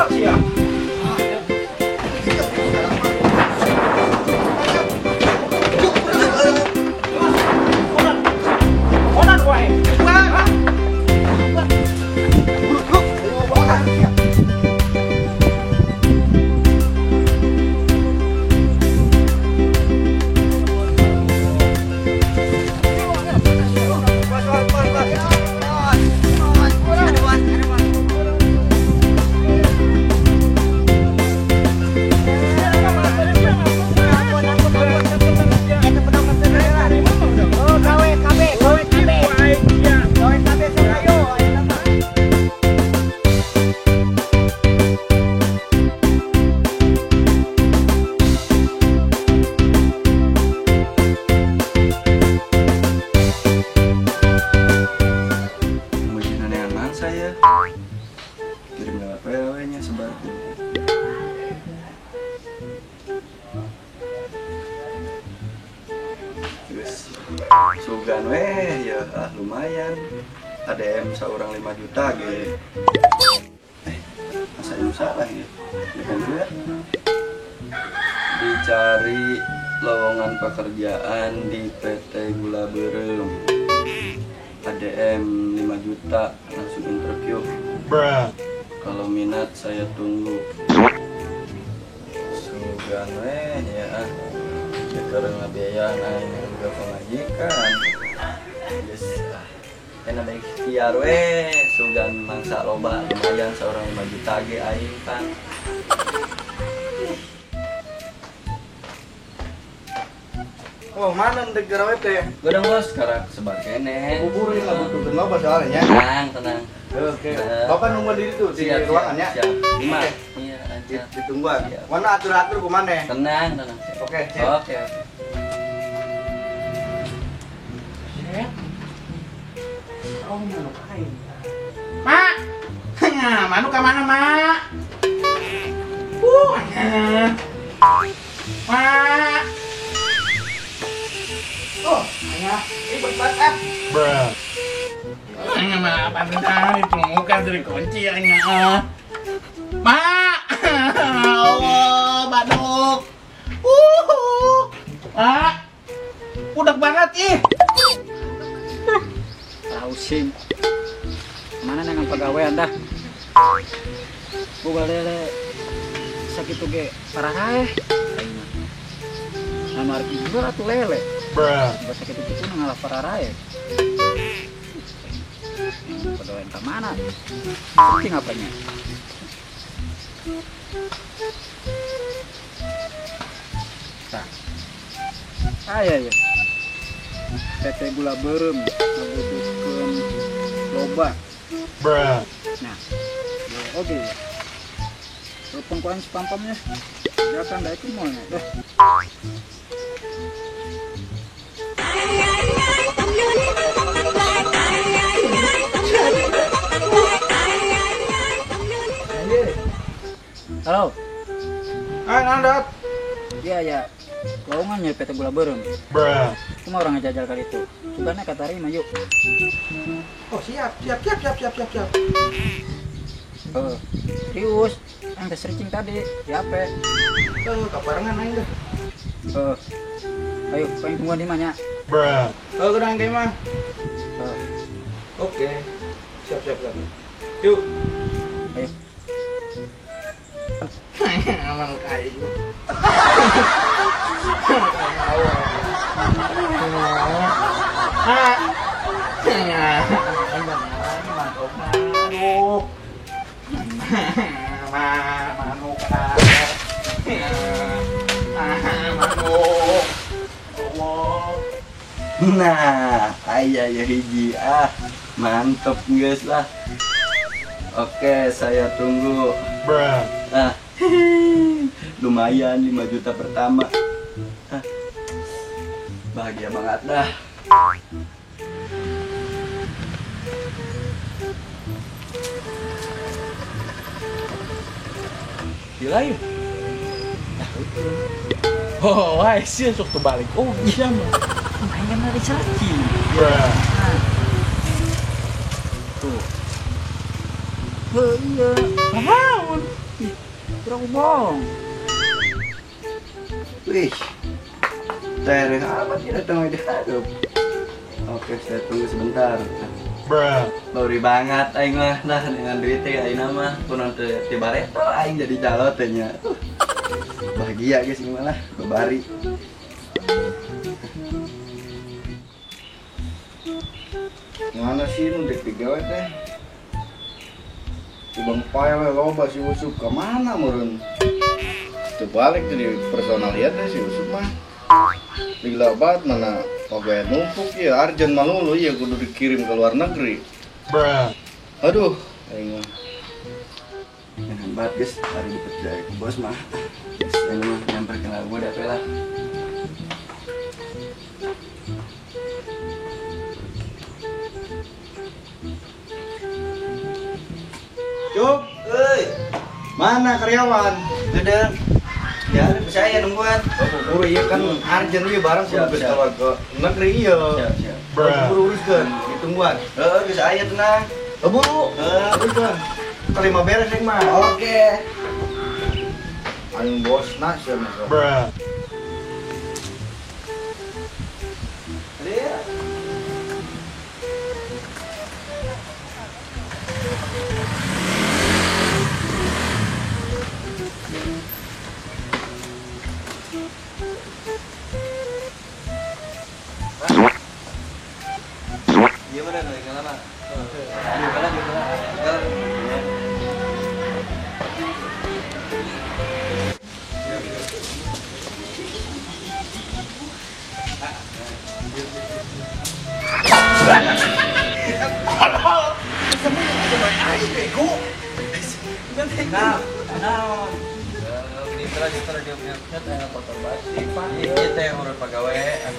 Budak sia. Onan wae. Kirim lewat WA-nya sebar. Terus sugan weh ya lumayan. ADM seorang 5 juta ge. Masa itu salah ya? Ya juga. Dicari lowongan pekerjaan di PT Gula Berem. ADM 5 juta langsung interview. Bruh. Kalau minat saya tunggu. Sugan weh ya. Sekarang ngabiayaan aing juga pemajikan. Geus ah. Enak ikhtiar weh, sugan mangsa loba lumayan seorang 5 juta ge aing kan. Oh, mana ndek gawe teh? Godong bos, sekarang sebar kene. Bubur ini lah butuh loba soalnya. Tenang, tenang. Oke. Bapak nunggu di situ di ruangan ya. Siap. Lima. Iya, aja. Ditungguan. Mana atur-atur kumane? Tenang, tenang. Oke, siap. Oke, oke. Set. Oh, manuk aing. Mak. Manuk ka mana, Mak? Mak. Oh, ayah, ini buat ah. Bruh. Aing mah apa tentang itu muka dari kunci aing ah. Mak. Allah, baduk. Mak. Udah banget ih. Tahu sih. Mana nengan pegawaian dah. Boga lele sakitu ge parah ae. Aing mah. Nama arti juga atuh lele. Bruh. Bahasa kita itu ngalah pararae. Pegawaian ke mana? Penting apanya? Nah. Aya ya. PT Gula Berem ngabutuhkeun loba. Bruh. Nah. Oke. Telepon ku aing si pampamnya. Dia kan daek moal deh. Halo. Nandat. Iya, ya. Lowongannya PT Gula Berem. Bruh. Cuma orang ngejajal kali itu. Sugana kata terima yuk. Oh, siap, siap, siap, siap, siap, siap, siap. Serius. Yang tes searching tadi di HP. Kabarengan aing deh. Ayo, pengen tungguan di mana? Bruh. Oh, gedang kayak mah. Oke. Siap, siap, siap. Yuk. Ayo. Aman kayu. Nah, ayah ya hiji ah, mantep guys lah. Oke, saya tunggu. Bruh. Ah, lumayan 5 juta pertama. Ah, bahagia banget dah. Gila ya. Oh, wah sih sok terbalik. Oh, iya mah. Main kan dari searching. Bruh. Tuh. Oh, iya. Naon? Ih, kurang bohong. Wih. Tereh apa sih datang aja. Oke, saya tunggu sebentar. Bruh. Lori banget aing mah lah dengan duit teh aing mah kunaon teh ti bareto aing jadi calo teh nya. Bahagia guys ini malah babari. Mana sih nu dek digawe teh? Bang pae loba si Usup ka mana meureun? Teu balik jadi personalia teh si Usup mah. Gila banget mana pegawai numpuk ya Arjen malulu ya kudu dikirim ke luar negeri. Bruh. Aduh, aing mah. Jangan banget guys, hari dipercaya ke bos mah. Guys, aing mah nyamperkeun lagu dah lah. Cuk, euy. Mana karyawan? Gede. Ya, saya nungguan. Oh, buru iya kan Arjen ieu barang kudu geus keluar ke negeri ieu. Siap, siap. Buru uruskeun, ditungguan. Heeh, geus aya tenang. Oh, buru. Heeh, uruskeun. Kelima beres rek mah. Oke. Aing bosna sia mah. Bruh. Iya. Gimana nih, lama? Gimana, gimana? Nah, mitra dia punya chat kotor banget sih, Pak. Iya teh urut pegawai.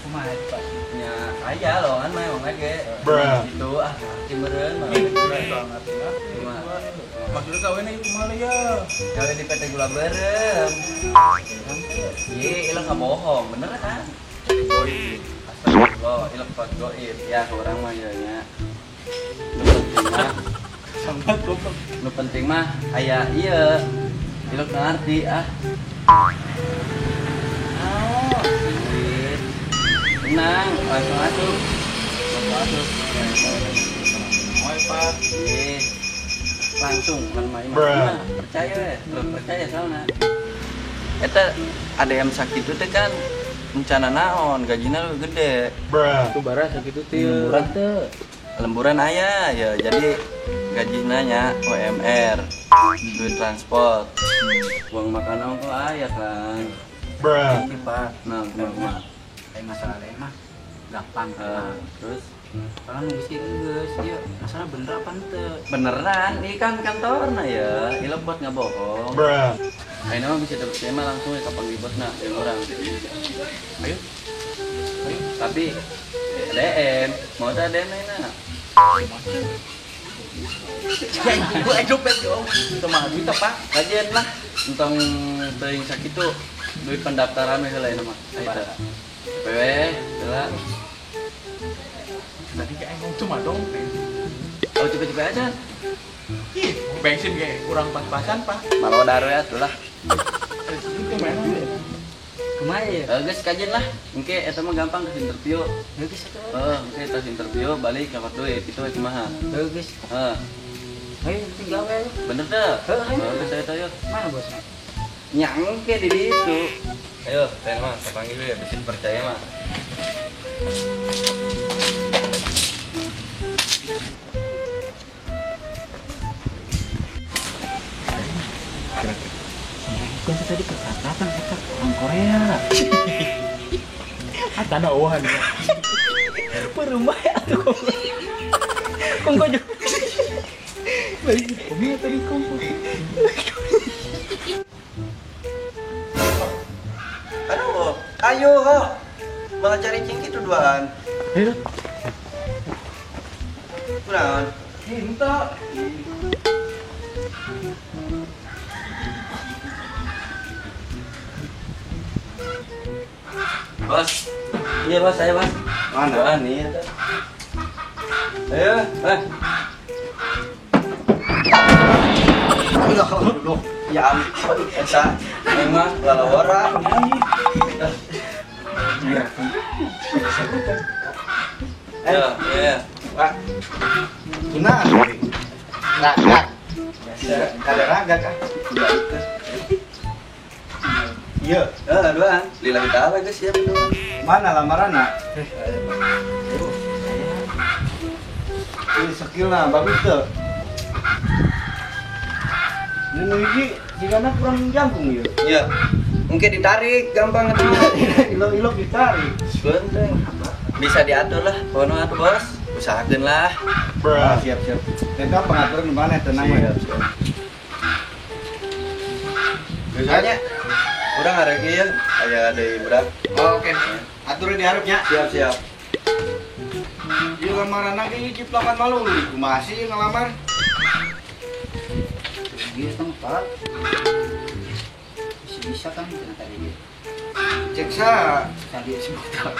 Kumaha Pak? Nya aya loh kan mah emang ge. Gitu ah, meureun mah. Banget lah. Maksudnya kawin ieu kumaha ya? Kawin di PT Gula Berem. Ye, ilang nggak bohong, bener kan? Goib. Astagfirullah, ilang pas goib. Ya, orang mah ya nya. Nu penting mah sambat goblok. Nu penting mah aya ieu. Ilok ngerti ah. Oh, duit. Tenang, langsung asup. Langsung asup. Oi, Pak. Iya. Langsung kan mah. Percaya we, percaya soalna. Eta ADM sakitu teh kan rencana naon, gajina lebih gede. Bruh. Itu bara sakitu teh. Lemburan teh. Lemburan aya ya, jadi gajina nya UMR, duit transport, uang makan ongko aya kan. Bruh. Ini Pak. Nah, kumaha? Lain masalah lain mah gampang. Terus kalau nunggu sih geus, ieu masalah bener apa henteu? Beneran, ini kan kantorna ya, ieu buat nggak bohong. Bruh. Ayeuna mah bisa dapet tema langsung ya kapan bosna jeung urang. Ayo. Ayo, tapi DM, mau teh DM ayeuna. Ya, gue dompet yo. Teu mah duit apa? Kajian lah, entong teuing sakitu duit pendaftaran we heula ayeuna mah. Ayo. PW, heula. Tadi kayak ngomong cuma dompet. Oh, cepet-cepet aja. Ih, bensin kayak kurang pas-pasan, Pak. Malodar we atuh lah. Itu mana? Kumaha ya? Geus kajian lah. Engke eta mah gampang ke interview. Geus atuh. Heeh, engke tas interview balik dapat duit itu we kumaha. Geus. Heeh. Ayo tinggal we. Bener teh? Heeh, ayo. Geus aya ayo. Mana bosnya? Nya engke di ditu. Ayo, teh mah kapanggil we bisi percaya mah. Kan tadi kesatatan eta orang Korea. Atana eueuhan. Perumah atuh. Kongko juga. Balik komi tadi kongko. Aduh, ayo ho. Malah cari cingki tuh duaan. Ayo. Kunaon? Minta. Bos. Iya bos, saya bos. Mana? Duaan nih. Ayo, eh. Udah. Duh, ya ampun eta memang lalawara. Iya. Ya, ya. Pak. Kunaon? Ragak. Kada ragak ah. Iya, duaan. Lillahi ta'ala geus siap. Mana lamaranna? Ini skillna bagus tuh. Ini hiji jigana kurang jangkung ieu. Iya. Mungkin ditarik gampang atuh. Ilok-ilok ditarik. Benteng. Bisa diatur lah, pokoknya atuh bos. Usahakeun lah. Ah, siap-siap. Eta pengaturan mana tenang we. Siap, siap. Biasanya urang arek ieu aya deui budak. Oh, oke. Atur di hareup nya. Siap, siap. Ieu lamaranna ge ciplakan malu kumaha sih ngalamar? Ieu tempat. Bisa kan tadi dia. Cek sa tadi si botak.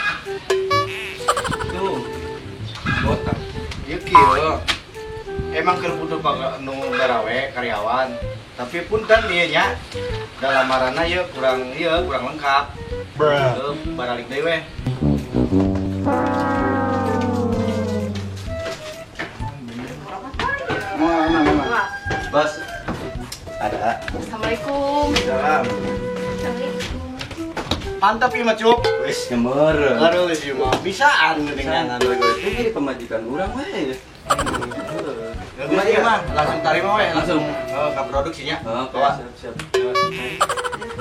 Tuh. Botak. Ieu kieu. Emang keur butuh nu garawe karyawan. Tapi punten ieu nya. Da lamaranna ieu kurang lengkap. Heuh, baralik deui we. Mana? Bos. Ada. Assalamualaikum. Salam. Assalamualaikum. Mantap ieu mah, Cup. Wis nyemer. Aduh, ieu mah bisaan geuningan. Itu jadi pemajikan urang we. Geus ieu mah langsung tarima we, Langsung. Oh, ka produksinya. Oke, Bawa. siap, siap.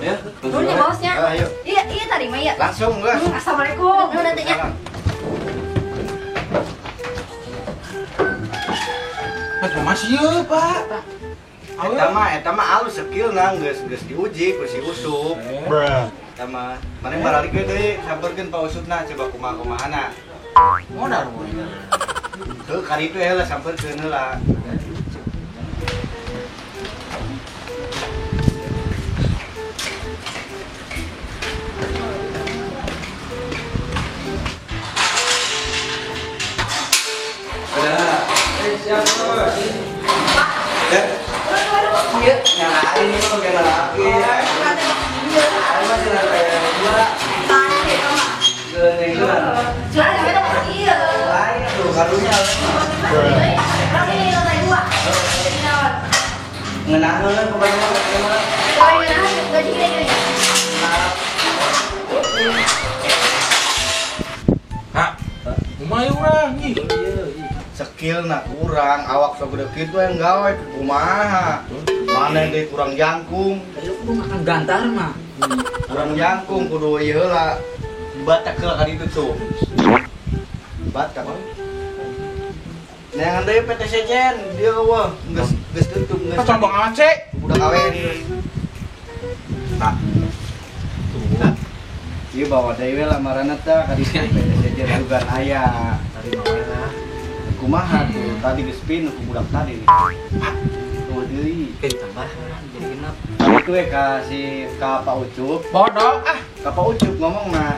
Ya, Nuhun ya bosnya. Ah, ayo. Iya, iya tarima ya. Langsung geus. Assalamualaikum. Nuhun nantinya. Mas masih ieu, Pak. Eta mah alus skillna geus geus diuji ku si Usup. Eta mah maneh baralik we deui sampeurkeun Pa Usupna coba kumaha-kumahana. Modal we. Heuh kali itu heula sampeurkeun heula. Udah. Siap, Bos. Ya. Iya, nyalain ini mah pakai laki. Aing mah sih lantai dua. Geuning dua. Lain tuh karunya. Ngenaheun pokoknya mah. Kak, kumaha urang ih. Skillna kurang, awak sagede kitu yang gawe kumaha. Mana deui kurang jangkung. Lu kudu makan gantar mah. Kurang jangkung kudu ieu heula. Dibatak heula ka ditu tuh. Batak. Neangan deui PT Sejen, dia eueuh geus geus tutup geus. Sombong amat sih. Budak awe geus. Nah. Tuh. Ieu bawa deui we lamaranna teh ka ditu PT Sejen juga aya. Tarima we lah. Kumaha tuh tadi geus pin ku budak tadi. Tuh deui. Tambahan jadi genap. Tadi we ka si ka Pak Ucup. Bodoh ah. Ka Pak Ucup ngomongna.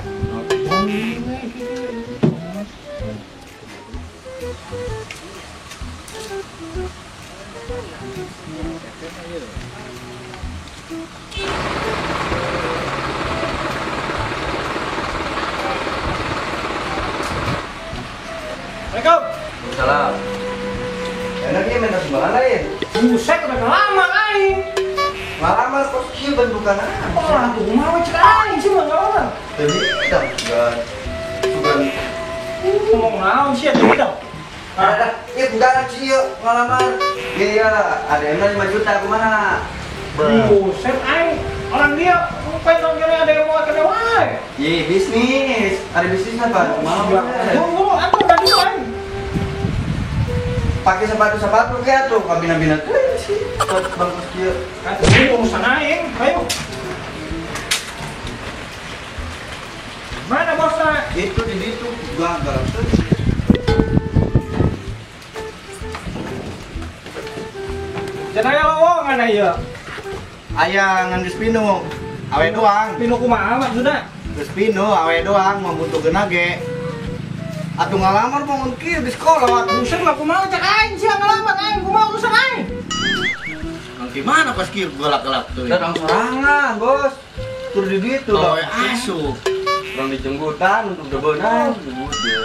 Assalamualaikum. Salam. Enak ieu minta sumbangan lain. Buset udah lama aing. Ngalamar kos kieu bentukanna. Oh, atuh kumaha we cek aing sih mah ngalamar. Teu bidang sugan. Sugan. Ngomong naon sih atuh bidang. Ada, ieu budak sih ieu ngalamar. Iya, ada yang 5 juta kumaha? Buset aing. Orang dia pengen kene ada yang mau kene wae. Ih, bisnis. Ada bisnis apa? Kumaha? Tunggu atuh tadi aing. Pakai sepatu-sepatu kayak tuh kabina-bina tuh sih. Bangkus kieu. Kan ini urusan aing, ayo. Mana bosnya? Itu di situ gagal tuh. Jangan aya lowongan aya. Aya ngan geus pinu. Awe doang. Pinu kumaha maksudna? Geus pinu awe doang membutuhkeun ge. Atuh ngalamar bangun kieu di sekolah. Buset lah kumaha cek aing sia ngalamar aing kumaha urusan aing. Di mana pas kieu galak-galak tuh? Datang sorangan, Bos. Tur di ditu awe asup. Urang dijenggutan untuk bebenang, jenggut dia.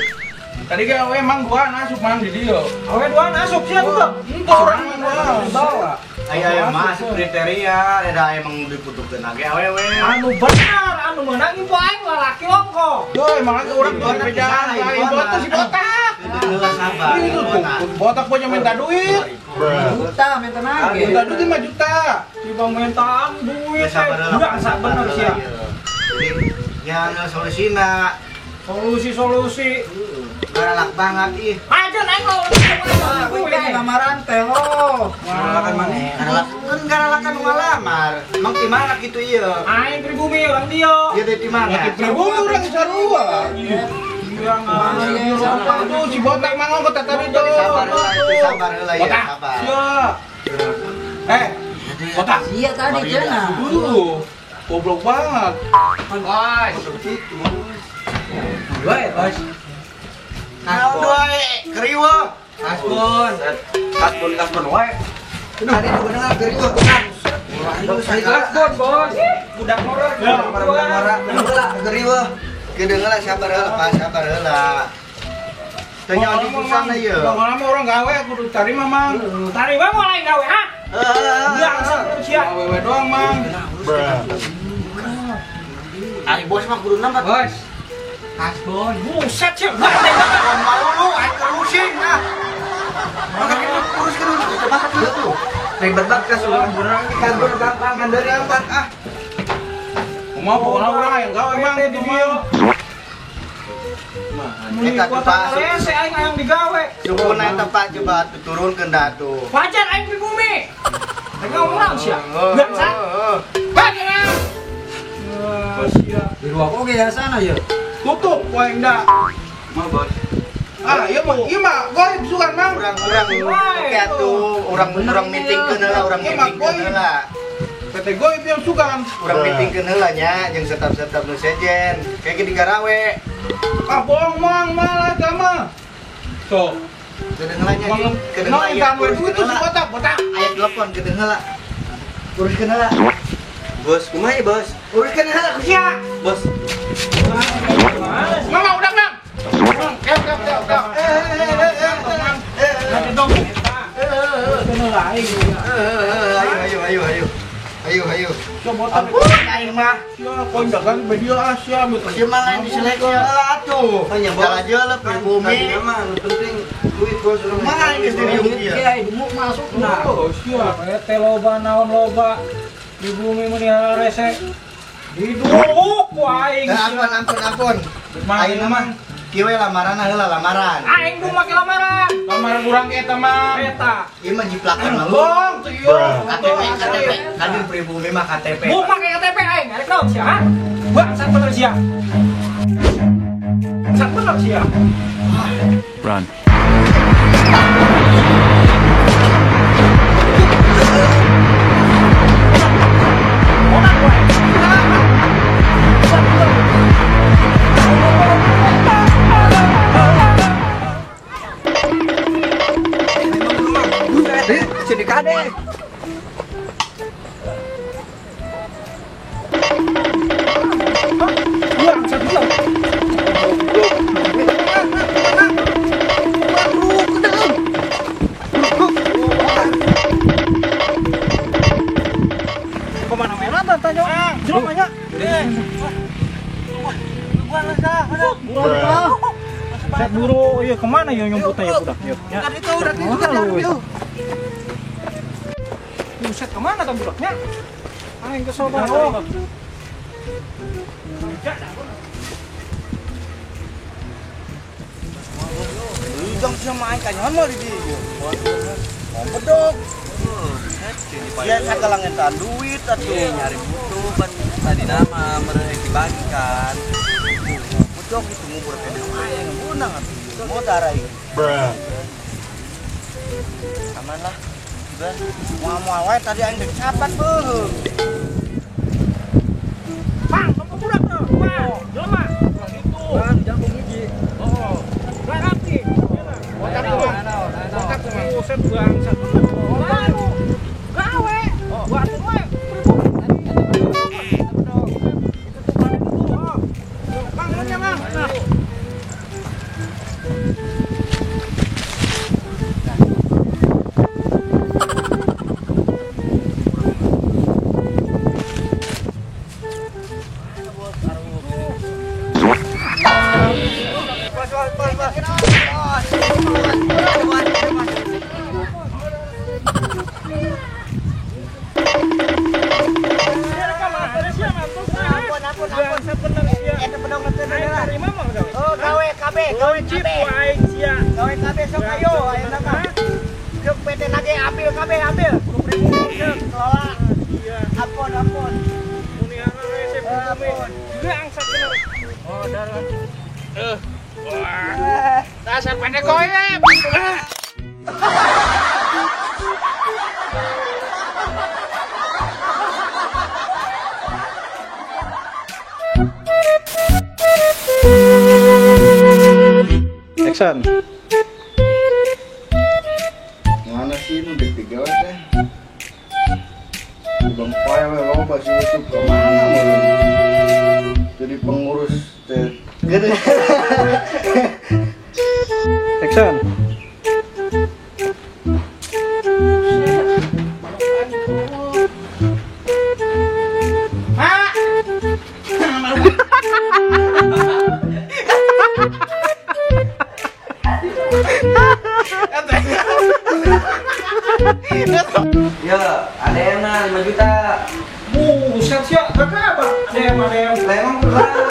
Tadi kan awe emang gua asup mang di dieu. Awe dua asup sia tuh. Henteu urang mah bawa. Aya masuk kriteria, ada emang diputukeun age awewe. Anu benar, anu meunang info aing lalaki ongko. Duh, emang age urang dua bejaan, info tuh si botak. Heula sabar. Botak punya minta duit. Juta minta nage. Minta duit 5 juta. Tiba mintaan duit. Enggak bener sia. Jadi nya solusina. Solusi-solusi. Galak banget ih. Aja aing lo. Aku ini lamaran teh lo. Galalakan maneh. Galalakan galalakan ngalamar. Emang di mana kitu ieu? Aing pribumi urang dieu. Ieu teh di mana? Pribumi urang sarua. Iya tuh si botak mang ongko tadi tuh. Sabar sabar heula ya, sabar. Sia. Eh, botak. Iya tadi cenah. Goblok banget. Bos. Dua ya, Bos. Naon wae, keriweuh. Kasbon. Kasbon kasbon wae. Tadi nu bener keriweuh. Kasbon, Bos. Budak ngora. Budak ngora. Heula keriweuh. Gedeung heula sabar heula, Pak, sabar heula. Tanya di sana ieu. Lama orang gawe kudu tarima, Mang. Tarima moal aing gawe, ha? Heeh. Awewe doang, Mang. Ari bos mah kudu nambah. Bos. Kasbon. Buset sih. Malu lu, aing kerusing ah. Maka kita uruskeun itu banget tuh. Ribet banget kasbon. Kasbon gampang kan dari empat ah. Mau pokoknya orang yang gawe mang di dieu. Eta tuh Pak. Rese aing hayang digawe. Sukuna eta Pak coba turunkeun da tuh. Wajar aing pribumi. Rek ngomong naon sia? Bangsat. Bangsat. Sia. Di ruang oge ya sana ya. Tutup wae da. Mah bos. Ah, ieu mah ieu mah goib sugan mang. Urang-urang oke atuh, urang-urang meetingkeun heula, urang meetingkeun heula. PT goib yang sugan. Urang meetingkeun heula nya jeung setap-setap nu sejen. Kayak di garawe. Ah bohong mang malah eta mah. Sok. Gedeung heula nya. Gedeung heula. Duit itu si botak, botak. Aya telepon gedeung heula. Uruskeun heula. Bos, kumaha ya, Bos? Uruskeun heula ku sia. Bos. Mama udah, Mang. Kep kep kep kep. Nanti dong. Ayo ayo ayo. Ayo ayo. Coba botak. Aing mah. Sia koin dagang media ah sia Sia mah lain diseleksi heula atuh. Jalan jeuleup pribumi. Tadi mah nu penting duit bos urang. Mah aing geus diriung ieu. Iya, gemuk masuk nah. Oh, sia. Teh loba naon loba. Di bumi mun rese. Diduruk ku aing. Ampun ampun ampun. Aing mah kieu we lamaran heula lamaran. Aing du make lamaran. Lamaran urang eta mah. Eta. Ieu mah jiplakan mah. Bohong tuh ieu. KTP KTP. Kadir pribumi mah KTP. Mu make KTP aing, arek naon sia, ha? Bangsat bener sia. Bangsat bener sia. Run. Sini kade. Kemana merah tanya? Jelema nya. Set buru, iya kemana ya nyumputnya ya budak? Ya. Itu udah itu. Buset kemana tuh budaknya? Aing kesel banget. Ujang sih main kanyon mah di dieu. Bedog. Dia sakalang entan duit atuh. Nyari butuh kan tadi nama mereka dibagikan. Bedog itu ngubur ke aing bunang atuh. Mau darah ieu. Aman lah. Moal-moal wae tadi aing dek capat beuh. Bang, kamu budak tuh. Wah, jelema. Itu. Bang, jago hiji. Oh. Lah rapi. Botak tuh, Mang. Botak tuh, Mang. Buset bangsat. Baru gawe. Sok ayo ayeuna mah. Jeung PT nage ambil kabeh ambil. Ku pribumi jeung kelola. Iya. Ampun ampun. Muni hararese bumi. Bangsat bener. Oh, darah. Wah. Dasar pendek koe. Action. Mana sih nu dipigawe teh? Di Bang Pae we loba si Usup ka mana meureun? Jadi pengurus teh. Gede. Action. Ya, ADM nah 5 juta. Buset sih, kakak apa? ADM, ADM. Lah emang berapa?